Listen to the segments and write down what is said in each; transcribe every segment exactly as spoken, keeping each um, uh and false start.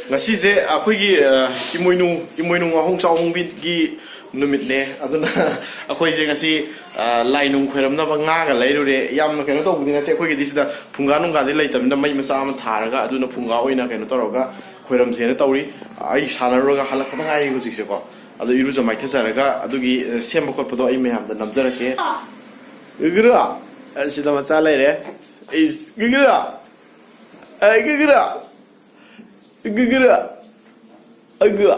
ꯉꯁꯤꯁꯦ ꯑꯩꯈꯣꯏꯒꯤ, ꯑ, ꯏꯃꯣꯏꯅꯨ, ꯏꯃꯣꯏꯅꯨ ꯉꯥꯍꯣꯡ ꯆꯥꯍꯣꯡꯕꯤꯒꯤ ꯅꯨꯃꯤꯠꯅꯦ꯫ ꯑꯗꯨꯅ ꯑꯩꯈꯣꯏꯁꯦ ꯉꯁꯤ, ꯑ, ꯂꯥꯏ ꯅꯨꯡ ꯈꯣꯏꯔꯝꯅꯕ ꯉꯥꯒ ꯂꯩꯔꯨꯔꯦ꯫ ꯌꯥꯝꯅ ꯀꯩꯅꯣ ꯇꯧꯕꯗꯤ ꯅꯠꯇꯦ, ꯑꯩꯈꯣꯏꯒꯤꯗꯤ ꯁꯤꯗ ꯐꯨꯡꯒꯥ ꯅꯨꯡꯒꯥꯗꯤ ꯂꯩꯇꯕꯅꯤꯅ ꯃꯩ ꯃꯆꯥ ꯑꯃ ꯊꯥꯔꯒ ꯑꯗꯨꯅ ꯐꯨꯡꯒꯥ ꯑꯣꯏꯅ ꯀꯩꯅꯣ ꯇꯧꯔꯒ ꯈꯣꯏꯔꯝꯁꯦꯅ ꯇꯧꯔꯤ꯫ ꯑꯩ ꯁꯥꯟꯅꯔꯨꯔꯒ ꯍꯜꯂꯛꯄꯗ ꯉꯥꯏꯔꯤ ꯍꯧꯖꯤꯛꯁꯦꯀꯣ꯫ ꯑꯗꯣ ꯏꯔꯨꯖ ꯃꯥꯏꯊꯖꯔꯒ ꯑꯗꯨꯒꯤ, ꯑ, ꯁꯦꯝꯕ ꯈꯣꯠꯄꯗꯣ ꯑꯩ ꯃꯌꯥꯝꯗ ꯅꯝꯖꯔꯛꯀꯦ꯫ ꯒꯤꯒꯤꯔꯥ? ꯑꯁꯤꯗ ꯃꯆꯥ ꯂꯩꯔꯦ꯫ ꯏꯁ, ꯒꯤꯒꯤꯔꯥ? ꯑꯩ ꯒꯤꯒꯤꯔꯥ? ꯒꯤꯒꯤꯔꯥ? ꯑꯒ꯫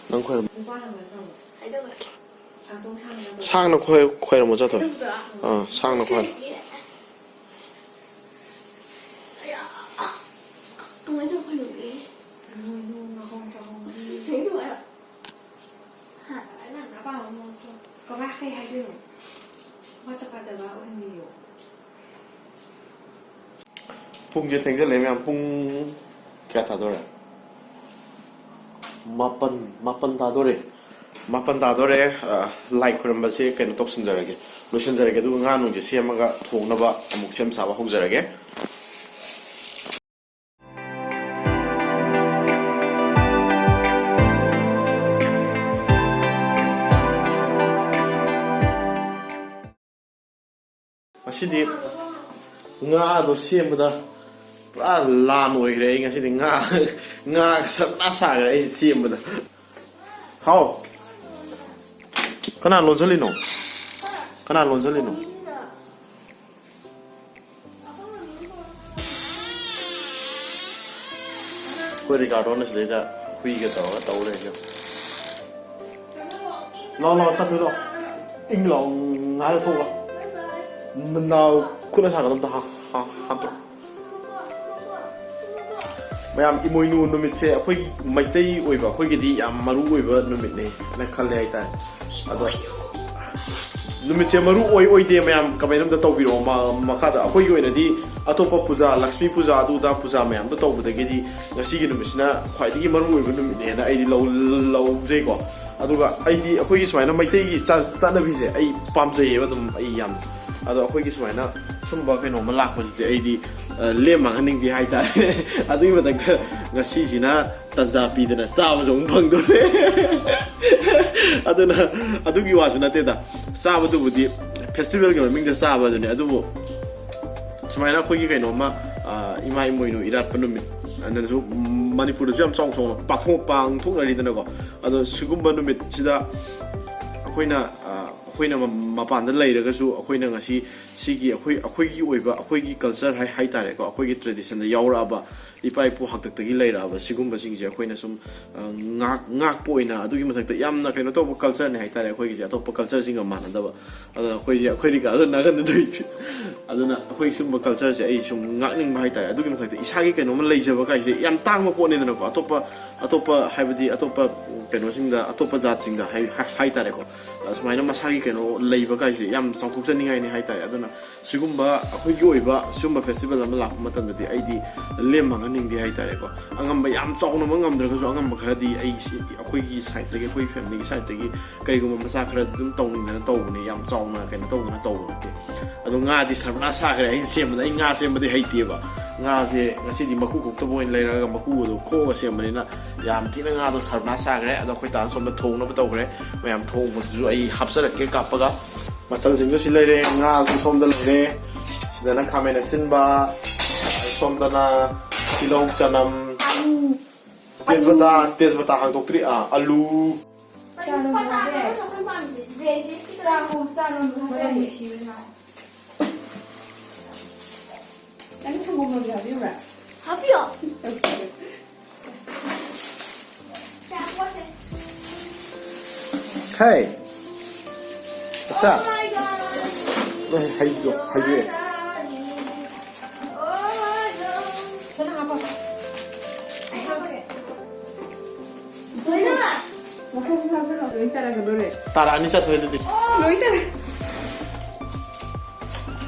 ꯅꯪ ꯈꯣꯏꯔꯝ-, ꯁꯥꯡꯅ ꯈꯣꯏ-, ꯈꯣꯏꯔꯝꯃꯣ ꯆꯠꯊꯣꯏ꯫ ꯑꯥ, ꯁꯥꯡꯅ ꯈꯣꯏꯔꯝ-, ꯑꯁ, ꯀꯃꯥꯏꯅ ꯇꯧꯔ ꯈꯣꯏꯔꯝꯒꯦ? ꯑꯁ, ꯁꯦꯡꯗꯣꯛꯑꯣ꯫ ꯍꯥ? ꯅꯪ ꯑꯄꯥꯝꯕ ꯃꯑꯣꯡꯗꯣ꯫ ꯀꯃꯥꯏ ꯀꯩ ꯍꯥꯏꯗꯣꯏꯅꯣ? ꯋꯥꯠꯇ ꯄꯥꯗꯕ ꯑꯣꯏꯍꯟꯕꯤꯌꯣ꯫ ꯄꯨꯡꯁꯦ ꯊꯦꯡꯖꯜꯂꯛꯑꯦ ꯃꯌꯥꯝ꯫ ꯄꯨꯡ ꯀꯌꯥ ꯇꯥꯗꯣꯔꯦ? ꯃꯥꯄꯟ, ꯃꯥꯄꯟ ꯇꯥꯗꯣꯔꯦ꯫ ꯃꯥꯄꯟ ꯇꯥꯗꯣꯔꯦ꯫ ꯑ, ꯂꯥꯏ ꯈꯣꯏꯔꯝꯕꯁꯦ ꯀꯩꯅꯣ ꯇꯧꯁꯤꯟꯖꯔꯒꯦ, ꯂꯣꯏꯁꯤꯟꯖꯔꯒꯦ꯫ ꯑꯗꯨꯒ ꯉꯥ ꯅꯨꯡꯁꯦ ꯁꯦꯝꯃꯒ ꯊꯣꯡꯅꯕ ꯑꯃꯨꯛ ꯁꯦꯝ ꯁꯥꯕ ꯍꯧꯖꯔꯒꯦ꯫ ꯉꯁꯤꯗꯤ ꯉꯥꯗꯣ ꯁꯦꯝꯕꯗ ꯄꯨꯔꯥ ꯂꯥꯟ ꯑꯣꯏꯈ꯭ꯔꯦ꯫ ꯑꯩ ꯉꯁꯤꯗꯤ ꯉꯥ, ꯉꯥ ꯁꯔꯨꯛ ꯁꯥꯈ꯭ꯔꯦ ꯑꯩ ꯁꯦꯝꯕꯗ꯫ ꯍꯥꯎ, ꯀꯅꯥ ꯂꯣꯟꯁꯤꯜꯂꯤꯅꯣ? ꯀꯅꯥ ꯂꯣꯟꯁꯤꯜꯂꯤꯅꯣ? ꯑꯩꯈꯣꯏ ꯔꯤꯀꯥꯔꯗꯣꯅ ꯁꯤꯗꯩꯗ ꯍꯨꯏꯒ ꯇꯧꯔꯒ ꯇꯧ ꯂꯩꯔꯦ꯫ ꯂꯥꯎ, ꯂꯥꯎ, ꯆꯠꯊꯣꯏ ꯂꯥꯎ꯫ ꯏꯪ ꯂꯥꯎ, ꯉꯥꯏꯍꯥꯛ ꯊꯣꯛꯑꯣ꯫ ꯅꯅꯥꯎ ꯈꯨꯠꯅ ꯁꯥꯒꯗꯕꯗ ꯍꯥ-, ꯍꯥ-, ꯍꯥꯞꯄꯣ꯫ ꯃꯌꯥꯝ, ꯏꯃꯣꯏꯅꯨ ꯅꯨꯃꯤꯠꯁꯦ ꯑꯩꯈꯣꯏꯒꯤ ꯃꯩꯇꯩ ꯑꯣꯏꯕ ꯑꯩꯈꯣꯏꯒꯤꯗꯤ ꯌꯥꯝ ꯃꯔꯨ ꯑꯣꯏꯕ ꯅꯨꯃꯤꯠꯅꯦꯅ ꯈꯜꯂꯦ ꯍꯥꯏꯇꯥꯔꯦ꯫ ꯑꯗꯣ ꯅꯨꯃꯤꯠꯁꯦ ꯃꯔꯨ ꯑꯣꯏ ꯑꯣꯏꯗꯦ ꯃꯌꯥꯝ comment ꯑꯝꯇ ꯇꯧꯕꯤꯔꯛꯑꯣ꯫ ꯃ- ꯃꯈꯥꯗ ꯑꯩꯈꯣꯏꯒꯤ ꯑꯣꯏꯅꯗꯤ ꯑꯇꯣꯞꯄ ꯄꯨꯖꯥ, ꯂꯛꯁꯃꯤ ꯄꯨꯖꯥ, ꯑꯗꯨꯗ ꯄꯨꯖꯥ ꯃꯌꯥꯝꯗꯣ ꯇꯧꯕꯗꯒꯤꯗꯤ ꯉꯁꯤꯒꯤ ꯅꯨꯃꯤꯠꯁꯤꯅ ꯈ꯭ꯋꯥꯏꯗꯒꯤ ꯃꯔꯨ ꯑꯣꯏꯕ ꯅꯨꯃꯤꯠꯅꯦꯅ ꯑꯩꯗꯤ ꯂꯧ- ꯂꯧꯖꯩꯀꯣ꯫ ꯑꯗꯨꯒ ꯑꯩꯗꯤ ꯑꯩꯈꯣꯏꯒꯤ ꯁꯨꯃꯥꯏꯅ ꯃꯩꯇꯩꯒꯤ ꯆ- ꯆꯠꯅꯕꯤꯁꯦ ꯑꯩ ꯄꯥꯝꯖꯩꯌꯦꯕ ꯑꯗꯨꯝ ꯑꯩ ꯌꯥꯝ꯫ ꯑꯗꯣ ꯑꯩꯈꯣꯏꯒꯤ ꯁꯨꯃꯥꯏꯅ ꯁꯨꯝꯕ ꯀꯩꯅꯣꯝꯃ ꯂꯥꯛꯄꯁꯤꯗꯤ ꯑꯩꯗꯤ, ꯑ, ꯂꯦꯝ ꯃꯥꯡꯍꯟꯅꯤꯡꯗꯦ ꯍꯥꯏꯇꯥꯔꯦ꯫ ꯑꯗꯨꯒꯤ ꯃꯊꯛꯇ ꯉꯁꯤꯁꯤꯅ ꯇꯟꯖꯥ ꯄꯤꯗꯅ ꯆꯥꯕꯁꯨ ꯑꯃꯨꯛ ꯐꯪꯗꯣꯔꯦ꯫ ꯑꯗꯨꯅ ꯑꯗꯨꯒꯤ ꯋꯥꯁꯨ ꯅꯠꯇꯦꯗ, ꯆꯥꯕꯗꯨꯕꯨꯗꯤ festivalꯒꯤ ꯃꯃꯤꯡꯗ ꯆꯥꯕ ꯑꯗꯨꯅꯤ꯫ ꯑꯗꯨꯕꯨ ꯁꯨꯃꯥꯏꯅ ꯑꯩꯈꯣꯏꯒꯤ ꯀꯩꯅꯣꯝꯃ, ꯑ, ꯏꯃꯥ ꯏꯃꯣꯏꯅꯨ ꯏꯔꯥꯠꯄ ꯅꯨꯃꯤꯠ ꯑꯅꯁꯨ ꯃꯅꯤꯄꯨꯔꯗꯁꯨ ꯌꯥꯝ ꯆꯥꯎ ꯆꯥꯎꯅ ꯄꯥꯡꯊꯣꯛ- ꯄꯥꯡꯊꯣꯛꯅꯔꯤꯗꯅꯀꯣ꯫ ꯑꯗꯣ ꯁꯤꯒꯨꯝꯕ ꯅꯨꯃꯤꯠꯁꯤꯗ ꯑꯩꯈꯣꯏꯅ, ꯑ, ꯑꯩꯈꯣꯏꯅ ꯃ- ꯃꯄꯥꯟꯗ ꯂꯩꯔꯒꯁꯨ ꯑꯩꯈꯣꯏꯅ ꯉꯁꯤ ꯁꯤꯒꯤ ꯑꯩꯈꯣꯏ, ꯑꯩꯈꯣꯏꯒꯤ ꯑꯣꯏꯕ, ꯑꯩꯈꯣꯏꯒꯤ culture ꯍꯥꯏ- ꯍꯥꯏꯇꯥꯔꯦꯀꯣ, ꯑꯩꯈꯣꯏꯒꯤ traditionꯗ ꯌꯥꯎꯔꯛꯑꯕ, ꯏꯄꯥ ꯏꯄꯨ ꯍꯥꯛꯇꯛꯇꯒꯤ ꯂꯩꯔꯛꯑꯕ ꯁꯤꯒꯨꯝꯕꯁꯤꯡꯁꯦ ꯑꯩꯈꯣꯏꯅ ꯁꯨꯝ, ꯑ, ꯉꯥꯛ- ꯉꯥꯛꯄ ꯑꯣꯏꯅ, ꯑꯗꯨꯒꯤ ꯃꯊꯛꯇ ꯌꯥꯝꯅ ꯀꯩꯅꯣ ꯇꯧꯕ cultureꯅꯦ ꯍꯥꯏꯇꯥꯔꯦ ꯑꯩꯈꯣꯏꯒꯤꯁꯦ, ꯑꯇꯣꯞꯄ cultureꯁꯤꯡꯒ ꯃꯥꯟꯅꯗꯕ꯫ ꯑꯗꯨꯅ ꯑꯩꯈꯣꯏꯁꯦ, ꯑꯩꯈꯣꯏ ꯔꯤꯀꯥꯗꯣ ꯅꯥꯒꯟꯗꯣꯏ꯫ ꯑꯗꯨꯅ ꯑꯩꯈꯣꯏ ꯁꯨꯝꯕ cultureꯁꯦ ꯑꯩ ꯁꯨꯝ ꯉꯥꯛꯅꯤꯡꯕ ꯍꯥꯏꯇꯥꯔꯦ꯫ ꯑꯗꯨꯒꯤ ꯃꯊꯛꯇ ꯏꯁꯥꯒꯤ ꯀꯩꯅꯣꯝꯃ ꯂꯩꯖꯕ ꯀꯥꯏꯁꯦ ꯌꯥꯝ ꯇꯥꯡꯕ ꯄꯣꯠꯅꯤꯗꯅꯀꯣ꯫ ꯑꯇꯣꯞꯄ, ꯑꯇꯣꯞꯄ ꯍꯥꯏꯕꯗꯤ ꯑꯇꯣꯞꯄ ꯀꯩꯅꯣꯁꯤꯡꯗ, ꯑꯇꯣꯞꯄ ꯖꯥꯠꯁꯤꯡꯗ ꯍꯥꯏ- ꯍꯥꯏ- ꯍꯥꯏꯇꯥꯔꯦꯀꯣ꯫ ꯑꯁꯨꯃꯥꯏꯅ ꯃꯁꯥꯒꯤ ꯀꯩꯅꯣ ꯂꯩꯕ ꯀꯥꯏꯁꯦ ꯌꯥꯝ ꯆꯥꯎꯊꯣꯛꯆꯅꯤꯡꯉꯥꯏꯅꯤ ꯍꯥꯏꯇꯥꯔꯦ꯫ ꯑꯗꯨꯅ ꯁꯤꯒꯨꯝꯕ ꯑꯩꯈꯣꯏꯒꯤ ꯑꯣꯏꯕ ꯁꯤꯒꯨꯝꯕ festival ꯑꯃ ꯂꯥꯛꯄ ꯃꯇꯝꯗꯗꯤ ꯑꯩꯗꯤ ꯂꯦꯝ ꯃꯥꯡꯍꯟꯅꯤꯡꯗꯦ ꯍꯥꯏꯇꯥꯔꯦꯀꯣ꯫ ꯑꯉꯝꯕ ꯌꯥꯝ ꯆꯥꯎꯅꯃꯛ ꯉꯝꯗ꯭ꯔꯒꯁꯨ ꯑꯉꯝꯕ ꯈꯔꯗꯤ ꯑꯩ ꯁꯤ ꯑꯩꯈꯣꯏꯒꯤ sideꯇꯒꯤ, ꯑꯩꯈꯣꯏ familyꯒꯤ sideꯇꯒꯤ ꯀꯔꯤꯒꯨꯝꯕ ꯃꯆꯥ ꯈꯔꯗꯤ ꯑꯗꯨꯝ ꯇꯧꯅꯤꯡꯗꯅ ꯇꯧꯕꯅꯦ, ꯌꯥꯝ ꯆꯥꯎꯅ ꯀꯩꯅꯣ ꯇꯧꯗꯅ ꯇꯧꯕ ꯅꯠꯇꯦ꯫ ꯑꯗꯣ ꯉꯥꯗꯤ ꯁꯔꯕꯅꯥꯁ ꯁꯥꯈ꯭ꯔꯦ ꯑꯩꯅ ꯁꯦꯝꯕꯗ꯫ ꯑꯩ ꯉꯥ ꯁꯦꯝꯕꯗꯤ ꯍꯩꯇꯦꯕ꯫ ꯉꯥꯁꯦ ꯉꯁꯤꯗꯤ ꯃꯀꯨ ꯈꯣꯛꯇꯕ ꯑꯣꯏꯅ ꯂꯩꯔꯒ ꯃꯀꯨ ꯑꯗꯣ ꯈꯣꯛꯑꯒ ꯁꯦꯝꯕꯅꯤꯅ ꯌꯥꯝ ꯊꯤꯅ ꯉꯥꯗꯣ ꯁꯔꯕꯅꯥꯁ ꯁꯥꯈ꯭ꯔꯦ꯫ ꯑꯗꯣ ꯑꯩꯈꯣꯏ ꯇꯥꯅ ꯁꯣꯝꯗ ꯊꯣꯡꯅꯕ ꯇꯧꯈ꯭ꯔꯦ꯫ ꯃꯌꯥꯝ ꯊꯣꯡꯕꯁꯤꯁꯨ ꯑꯩ ꯍꯥꯞꯆꯔꯛꯀꯦ ꯀꯥꯞꯄꯒ꯫ ꯃꯆꯜꯁꯤꯡꯗꯨ ꯁꯤ ꯂꯩꯔꯦ, ꯉꯥꯁꯤ ꯁꯣꯝꯗ ꯂꯩꯔꯦ, ꯁꯤꯗꯅ ꯈꯥꯃꯦꯟ ꯑꯁꯤꯟꯕ, ꯁꯣꯝꯗꯅ ꯇꯤꯜꯍꯧ, ꯆꯅꯝ, ꯇꯦꯖꯄꯇꯥ, ꯇꯦꯖꯄꯇꯥ ꯍꯥꯡꯗꯣꯛꯇ꯭ꯔꯤ, ꯑꯥ, ꯑꯂꯨ꯫ ꯆꯥꯔꯣ, ꯆꯥꯔꯣ꯫ ꯆꯥꯔꯣ, ꯆꯥꯔꯣ꯫ ꯅꯪ ꯁꯪꯒꯣꯝ ꯂꯧꯒꯦ ꯍꯥꯞꯄꯤꯌꯨꯔꯥ? ꯍꯥꯞꯄꯤꯌꯣ꯫ ꯆꯥꯛ ꯀꯣꯠꯁꯦ꯫ ꯍꯦ! ꯑꯠꯆꯥ! Oh my God! ꯅꯣꯏ ꯍꯩꯗꯣ, ꯍꯩꯗꯣꯛꯑꯦ꯫ Oh no! ꯈꯤꯇꯪ ꯍꯥꯞꯄꯣ꯫ ꯇꯥꯔꯛꯀꯗꯧꯔꯦ꯫ ꯇꯥꯔꯛꯑꯅꯤ, ꯆꯠꯊꯣꯛꯑꯦ ꯑꯗꯨꯗꯤ꯫ ꯂꯣꯏ ꯇꯥꯔꯦ꯫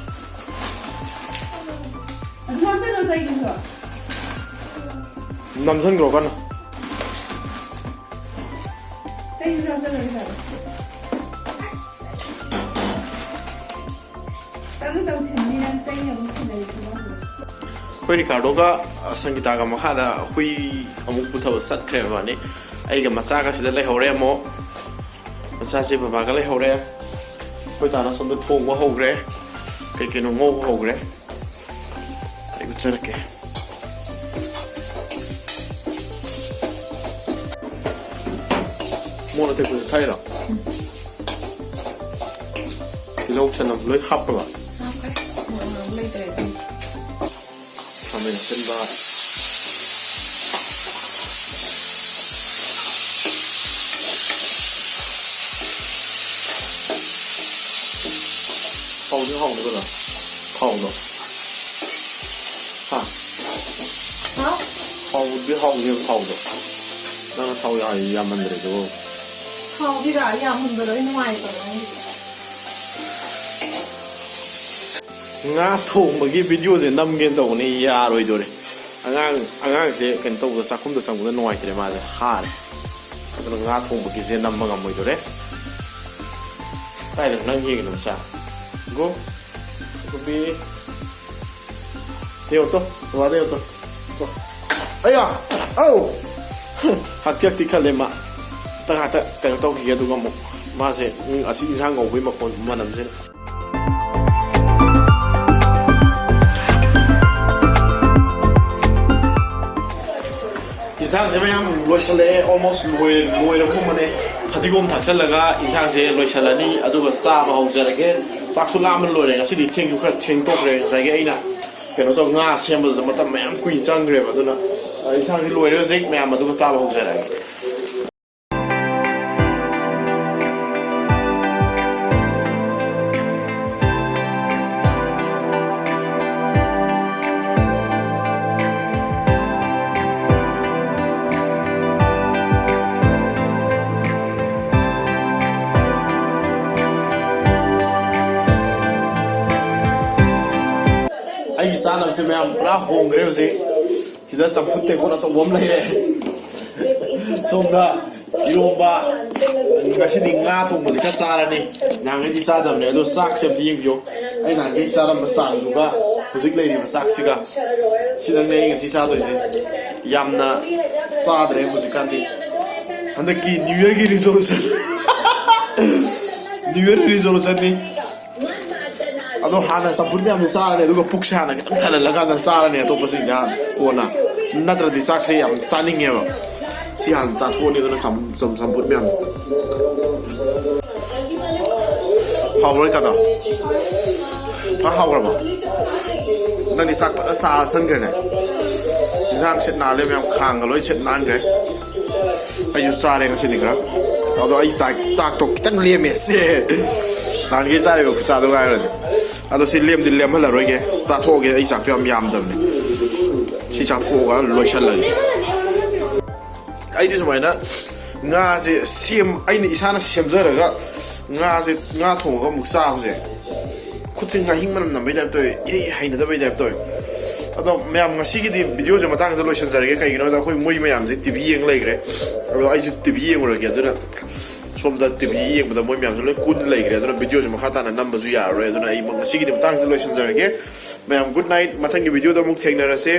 ꯑꯗꯨ ꯍꯥꯞꯆꯜꯂꯣ ꯆꯩꯗꯨꯁꯨ꯫ ꯅꯝꯁꯟꯈ꯭ꯔꯣ ꯀꯟꯅ꯫ ꯆꯩꯗꯨꯁꯨ ꯍꯥꯞꯆꯜꯂꯣ ꯄꯩꯁꯥꯗꯣ꯫ ꯇꯞꯅ ꯇꯞꯅ ꯊꯤꯟꯅꯤ ꯅꯪ ꯆꯩꯅ ꯑꯃꯨꯛ ꯊꯤꯜꯂꯗꯤ ꯊꯤꯜꯂꯝꯃꯣꯏ꯫ ꯑꯩꯈꯣꯏ ꯔꯤꯀꯥꯔꯗꯣꯒ, ꯑ, ꯁꯪꯒꯤꯇꯥꯒ ꯃꯈꯥꯗ ꯍꯨꯏ ꯑꯃꯨꯛ ꯄꯨꯊꯕ ꯆꯠꯈ꯭ꯔꯦ ꯃꯕꯥꯅꯤ꯫ ꯑꯩꯒ ꯃꯆꯥꯒ ꯁꯤꯗ ꯂꯩꯍꯧꯔꯦ ꯑꯃꯨꯛ꯫ ꯃꯆꯥꯁꯦ ꯕꯕꯥꯒ ꯂꯩꯍꯧꯔꯦ꯫ ꯑꯩꯈꯣꯏ ꯗꯥꯅ ꯁꯣꯝꯗ ꯊꯣꯡꯕ ꯍꯧꯈ꯭ꯔꯦ꯫ ꯀꯩ ꯀꯩꯅꯣ ꯉꯧꯕ ꯍꯧꯈ꯭ꯔꯦ꯫ ꯑꯩ ꯎꯠꯆꯔꯛꯀꯦ꯫ ꯃꯣꯔꯣꯛ ꯑꯇꯦꯛꯄꯁꯨ ꯊꯥꯛꯏꯔꯣ? ꯇꯤꯜꯍꯧ ꯆꯅꯝ ꯂꯣꯏ ꯍꯥꯞꯄꯕ? ꯍꯥꯞꯈ꯭ꯔꯦ꯫ ꯃꯣꯔꯣꯛ ꯃꯔꯨ ꯂꯩꯇ꯭ꯔꯦ ꯑꯗꯨꯝ꯫ ꯈꯥꯃꯦꯟ ꯑꯁꯤꯟꯕ꯫ ꯍꯥꯎꯗꯤ ꯍꯥꯎꯅꯤ ꯀꯩꯅꯣ? ꯊꯥꯎꯗꯣ꯫ ꯍꯥ? ꯍꯥ? ꯍꯥꯎꯗꯤ ꯍꯥꯎꯅꯦꯕ ꯊꯥꯎꯗꯣ꯫ ꯅꯪꯅ ꯊꯥꯎ ꯌꯥ-, ꯌꯥꯝꯃꯟꯗ꯭ꯔꯦ ꯑꯗꯨꯕꯨ꯫ ꯊꯥꯎꯗꯤ ꯀꯥ ꯌꯥꯝꯃꯟꯕꯗꯣ ꯑꯩ ꯅꯨꯡꯉꯥꯏꯇꯕ ꯑꯩꯗꯤ꯫ ꯉꯥ ꯊꯣꯡꯕꯒꯤ ꯚꯤꯗꯤꯑꯣꯁꯦ ꯅꯝꯒꯦꯅ ꯇꯧꯕꯅꯦ, ꯌꯥꯔꯣꯏꯗꯣꯔꯦ꯫ ꯑꯉꯥꯡ, ꯑꯉꯥꯡꯁꯦ ꯀꯩꯅꯣ ꯇꯧꯕꯗ, ꯆꯥꯛꯈꯨꯝꯗ ꯆꯪꯕꯗ ꯅꯨꯡꯉꯥꯏꯇ꯭ꯔꯦ, ꯃꯥꯁꯦ ꯍꯥꯔꯦ꯫ ꯑꯗꯨꯅ ꯉꯥ ꯊꯣꯡꯕꯒꯤꯁꯦ ꯅꯝꯕ ꯉꯝꯃꯣꯏꯗꯣꯔꯦ꯫ ꯀꯥꯏꯗꯅꯣ ꯅꯪ ꯌꯦꯡꯉꯤꯗꯣ, ꯃꯆꯥ? ꯒꯣ꯫ ꯒꯨꯕꯤ꯫ ꯌꯦꯡꯉꯣ ꯇꯣ, ꯕꯕꯥꯗ ꯌꯦꯡꯉꯣ ꯇꯣ꯫ ꯇꯣ꯫ ꯑꯌꯥ! ꯑꯧ! ꯍꯛꯇꯤ ꯍꯛꯇꯤ ꯈꯜꯂꯦ ꯃꯥ꯫ ꯇꯛ ꯍꯥꯛꯇ ꯀꯩꯅꯣ ꯇꯧꯈꯤꯒꯦ, ꯑꯗꯨꯒ ꯑꯃꯨꯛ ꯃꯥꯁꯦ, ꯎꯝ, ꯑꯁꯤ ꯏꯟꯁꯥꯡ ꯉꯧꯕꯒꯤ ꯃꯈꯣꯟ ꯃꯅꯝꯁꯤꯅ꯫ ꯏꯟꯁꯥꯡꯁꯦ ꯃꯌꯥꯝ ꯂꯣꯏꯁꯤꯜꯂꯛꯑꯦ, almost ꯂꯣꯏ-, ꯂꯣꯏꯔꯕꯒꯨꯝꯕꯅꯦ꯫ ꯐꯗꯤꯒꯣꯝ ꯊꯥꯛꯆꯜꯂꯒ ꯏꯟꯁꯥꯡꯁꯦ ꯂꯣꯏꯁꯤꯜꯂꯅꯤ, ꯑꯗꯨꯒ ꯆꯥꯕ ꯍꯧꯖꯔꯒꯦ꯫ ꯆꯥꯛꯁꯨ ꯂꯥꯝꯕ ꯂꯣꯏꯔꯦ, ꯉꯁꯤꯗꯤ ꯊꯦꯡꯁꯨ ꯈꯔ ꯊꯦꯡꯗꯣꯛꯈ꯭ꯔꯦ꯫ ꯉꯁꯥꯏꯒꯤ ꯑꯩꯅ ꯀꯩꯅꯣ ꯇꯧ, ꯉꯥ ꯁꯦꯝꯕꯗꯨꯗ ꯃꯇꯝ ꯃꯌꯥꯝ ꯀꯨꯏꯅ ꯆꯪꯈ꯭ꯔꯦꯕ, ꯑꯗꯨꯅ, ꯑ, ꯏꯟꯁꯥꯡꯁꯦ ꯂꯣꯏꯔꯦ ꯍꯧꯖꯤꯛ, ꯃꯌꯥꯝ ꯑꯗꯨꯒ ꯆꯥꯕ ꯍꯧꯖꯔꯛꯑꯒꯦ꯫ ꯆꯥꯅꯕꯁꯦ ꯃꯌꯥꯝ ꯄꯨꯔꯥ ꯍꯣꯡꯈ꯭ꯔꯦ ꯍꯧꯖꯤꯛ꯫ ꯁꯤꯗ ꯆꯝꯐꯨꯠ ꯇꯦꯡꯀꯣꯠ ꯑꯆꯧꯕ ꯑꯃ ꯂꯩꯔꯦ꯫ ꯁꯣꯝꯗ ꯏꯔꯣꯝꯕ, ꯉꯁꯤꯗꯤ ꯉꯥ ꯊꯣꯡꯕꯁꯦ ꯈꯔ ꯆꯥꯔꯅꯤ꯫ ꯅꯍꯥꯟꯈꯩꯗꯤ ꯆꯥꯗꯕꯅꯦ, ꯑꯗꯣ ꯆꯥꯛꯁꯦ ꯑꯝꯇ ꯌꯦꯡꯕꯤꯌꯣ꯫ ꯑꯩ ꯅꯍꯥꯟꯈꯩ ꯆꯥꯔꯝꯕ ꯆꯥꯡꯗꯨꯒ ꯍꯧꯖꯤꯛ ꯂꯩꯔꯤꯕ ꯆꯥꯛꯁꯤꯒ, ꯁꯤꯗꯪꯅꯦ ꯑꯩ ꯉꯁꯤ ꯆꯥꯗꯣꯏꯁꯦ꯫ ꯌꯥꯝꯅ ꯆꯥꯗ꯭ꯔꯦ ꯍꯧꯖꯤꯛꯀꯥꯟꯗꯤ꯫ ꯍꯟꯗꯛꯀꯤ New Yearꯒꯤ resolution, New Year resolutionꯅꯤ꯫ ꯑꯗꯣ ꯍꯥꯟꯅ ꯆꯝꯐꯨꯠ ꯃꯌꯥꯝꯁꯦ ꯆꯥꯔꯅꯤ, ꯑꯗꯨꯒ ꯄꯨꯛꯁꯦ ꯍꯥꯟꯅ ꯈꯤꯇꯪ ꯊꯜꯍꯜꯂꯒ ꯍꯥꯟꯅ ꯆꯥꯔꯅꯤ, ꯑꯇꯣꯞꯄꯁꯤꯡꯁꯦ ꯍꯥꯟꯅ ꯀꯣꯟꯅ꯫ ꯅꯠꯇ꯭ꯔꯗꯤ ꯆꯥꯛꯁꯦ ꯌꯥꯝ ꯆꯥꯅꯤꯡꯉꯦꯕ꯫ ꯁꯤ ꯍꯥꯟꯅ ꯆꯥꯊꯣꯛꯑꯅꯤ, ꯑꯗꯨꯅ ꯆꯝ-, ꯆꯝ-, ꯆꯝꯐꯨꯠ ꯃꯌꯥꯝꯁꯦ꯫ ꯍꯥꯎꯕ꯭ꯔꯣ ꯏꯀꯥꯗꯣ? ꯐ ꯍꯥꯎꯈ꯭ꯔꯕꯣ? ꯅꯪꯗꯤ ꯆꯥꯛ ꯐꯖꯅ ꯆꯥꯁꯟꯈ꯭ꯔꯦꯅꯦ꯫ ꯏꯟꯁꯥꯡ ꯁꯤꯠ ꯅꯥꯜꯂꯦ ꯃꯌꯥꯝ, ꯈꯥꯡꯒ ꯂꯣꯏ ꯁꯤꯠ ꯅꯥꯟꯈ꯭ꯔꯦ꯫ ꯑꯩꯁꯨ ꯆꯥꯔꯦ ꯉꯁꯤꯗꯤ ꯈꯔ꯫ ꯑꯗꯣ ꯑꯩ ꯆꯥꯛ, ꯆꯥꯛꯇꯣ ꯈꯤꯇꯪ ꯂꯦꯝꯃꯦ꯫ ꯁꯦ, ꯅꯍꯥꯟꯒꯤ ꯆꯥꯔꯤꯕ ꯈꯨꯆꯥꯗꯨꯒ ꯍꯥꯏꯔꯗꯤ꯫ ꯑꯗꯣ ꯁꯤ ꯂꯦꯝꯗꯤ ꯂꯦꯝꯍꯜꯂꯔꯣꯏꯒꯦ, ꯆꯥꯊꯣꯛꯑꯒꯦ꯫ ꯑꯩ ꯆꯥꯛꯇꯣ ꯌꯥꯝ ꯌꯥꯝꯗꯕꯅꯦ꯫ ꯁꯤ ꯆꯥꯊꯣꯛꯑꯒ ꯂꯣꯏꯁꯜꯂꯒꯦ꯫ ꯑꯩꯗꯤ ꯁꯨꯃꯥꯏꯅ ꯉꯥꯁꯦ ꯁꯦꯝ-, ꯑꯩꯅ ꯏꯁꯥꯅ ꯁꯦꯝꯖꯔꯒ ꯉꯥꯁꯦ, ꯉꯥ ꯊꯣꯡꯉꯒ ꯑꯃꯨꯛ ꯆꯥꯕꯁꯦ, ꯈꯨꯠꯁꯦ ꯉꯥꯍꯤꯡ ꯃꯅꯝ ꯅꯝꯕꯩ ꯇꯥꯏꯞ ꯇꯧꯋꯦ, ꯏꯍꯩ ꯍꯩꯅꯗꯕꯩ ꯇꯥꯏꯞ ꯇꯧꯋꯦ꯫ ꯑꯗꯣ ꯃꯌꯥꯝ, ꯉꯁꯤꯒꯤꯗꯤ videoꯁꯦ ꯃꯇꯥꯡꯁꯤꯗ ꯂꯣꯏꯁꯤꯟꯖꯔꯒꯦ꯫ ꯀꯩꯒꯤꯅꯣꯗ ꯑꯩꯈꯣꯏ ꯃꯣꯏ ꯃꯌꯥꯝꯁꯦ TV ꯌꯦꯡ ꯂꯩꯈ꯭ꯔꯦ꯫ ꯑꯗꯣ ꯑꯩꯁꯨ TV ꯌꯦꯡꯉꯨꯔꯒꯦ꯫ ꯑꯗꯨꯅ ꯁꯣꯝꯗ TV ꯌꯦꯡꯕꯗ ꯃꯣꯏ ꯃꯌꯥꯝꯁꯦ ꯂꯣꯏ ꯀꯨꯟ ꯂꯩꯈ꯭ꯔꯦ꯫ ꯑꯗꯨꯅ videoꯁꯦ ꯃꯈꯥ ꯇꯥꯅ ꯅꯝꯕꯁꯨ ꯌꯥꯔꯔꯣꯏ꯫ ꯑꯗꯨꯅ ꯑꯩ ꯉꯁꯤꯒꯤꯗꯤ ꯃꯇꯥꯡꯁꯤꯗ ꯂꯣꯏꯁꯤꯟꯖꯔꯒꯦ꯫ ꯃꯌꯥꯝ good night, ꯃꯊꯪꯒꯤ videoꯗ ꯑꯃꯨꯛ ꯊꯦꯡꯅꯔꯁꯦ꯫